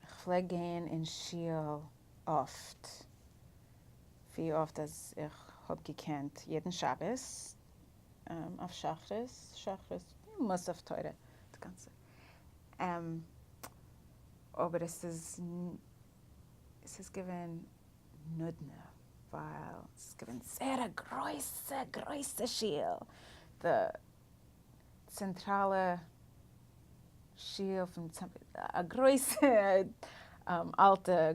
כ'פלעג גיין אין שול אפט, ווי אפט אז איך האב געקענט, יעדן שבת אויף שחרית, שחרית, מוסף תורה, די גאנצע, אבער עס איז עס איז געווען נודנע, ווייל עס איז געווען זייער א גרויסע גרויסע שול, די צענטראלע שול פון א גרויסע אלטע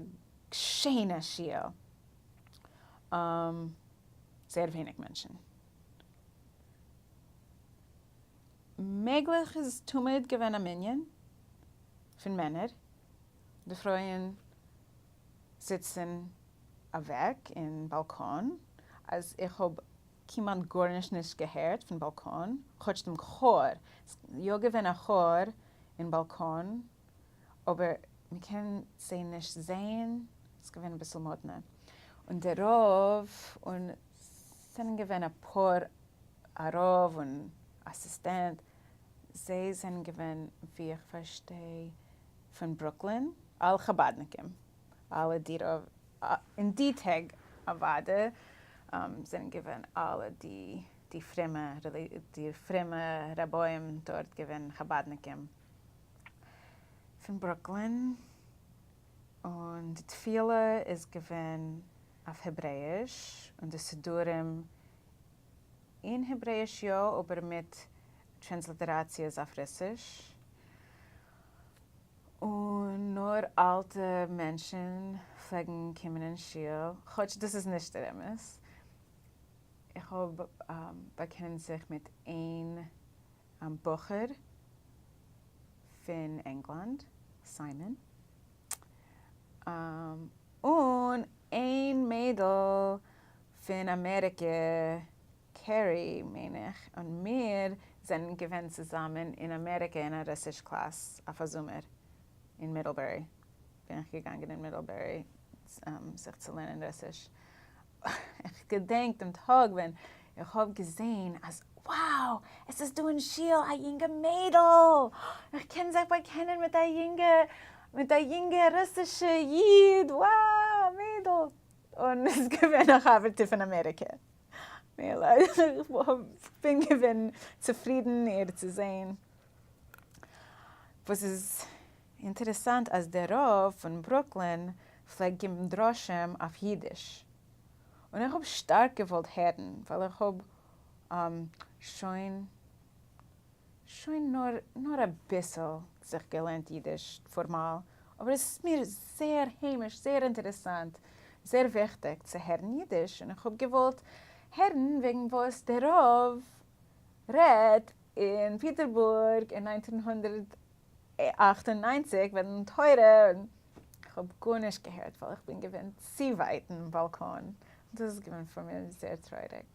שיינע שול, זייער ווייניג מענטשן. מעגליך איז תמיד געווען א מנין פון מענער, די פרויען זיצן אוועק אין באלקאן, אז איך האב כמעט גארנישט נישט געהערט פון באלקאן, כאטש דעם כאר, ס'איז יא געווען א כאר אין באלקאן, אבער מ'קען זיי נישט זעהן, ס'איז געווען אביסל מאדנע, און דער רב, און ס'זענען געווען אפאר, א רב און אסיסטענט, זיי זענען געווען ווי איך פארשטיי פון ברוקלין, אלע חבדניקים, אלע די רוב, אין די טעג אוואדע זענען געווען אלע די די פרומע די פרומע רביים דארט געווען חבדניקים פון ברוקלין, און די תפילה איז געווען אויף העברעיש, און די סידורים אין העברעיש יא, אבער מיט טרענסליטעראציעס אויף רוסיש. און נאר אלטע מענטשן פלעגן קומען אין שול, כאטש דאס איז נישט דער אמת. איך האב באקענט זיך מיט איין בחור פון ענגלאנד, סיימאן, און איין מיידל פון אמעריקע, קערי מיין איך, און מיר זענען געווען צוזאמען אין אמעריקע אין א רוסיש קלאס אויף א זומער אין מידלבערי, בין איך געגאנגען אין מידלבערי זיך צו לערנען רוסיש, איך געדענק דעם טאג ווען איך האב געזען אז wow עס איז דא אין שול א יונגע מיידל, איך קען זיך באקענען מיט א יונגע מיט א יונגע רוסישע איד, wow א מיידל, און עס איז געווען א חבר'טע פון אמעריקע. מילא, איך בין געווען צופרידן איר צו זען. וואס איז אינטערעסאנט אז דער רב פון ברוקלין פלעגט געבן דרשים אויף אידיש, און איך האב שטארק געוואלט הערן, ווייל איך האב שוין שוין נאר נאר אביסל זיך געלערנט אידיש פארמאל, אבער עס איז מיר זייער היימיש, זייער אינטערעסאנט, זייער וויכטיג צו הערן אידיש, און איך האב געוואלט הערן וועגן וואס דער רב רעדט אין פיטערבורג אין 1998 וועגן תורה, און איך האב גארנישט געהערט ווייל איך בין געווען צו ווייט אין באלקאן, דאס איז געווען פאר מיר זייער טרויעריג.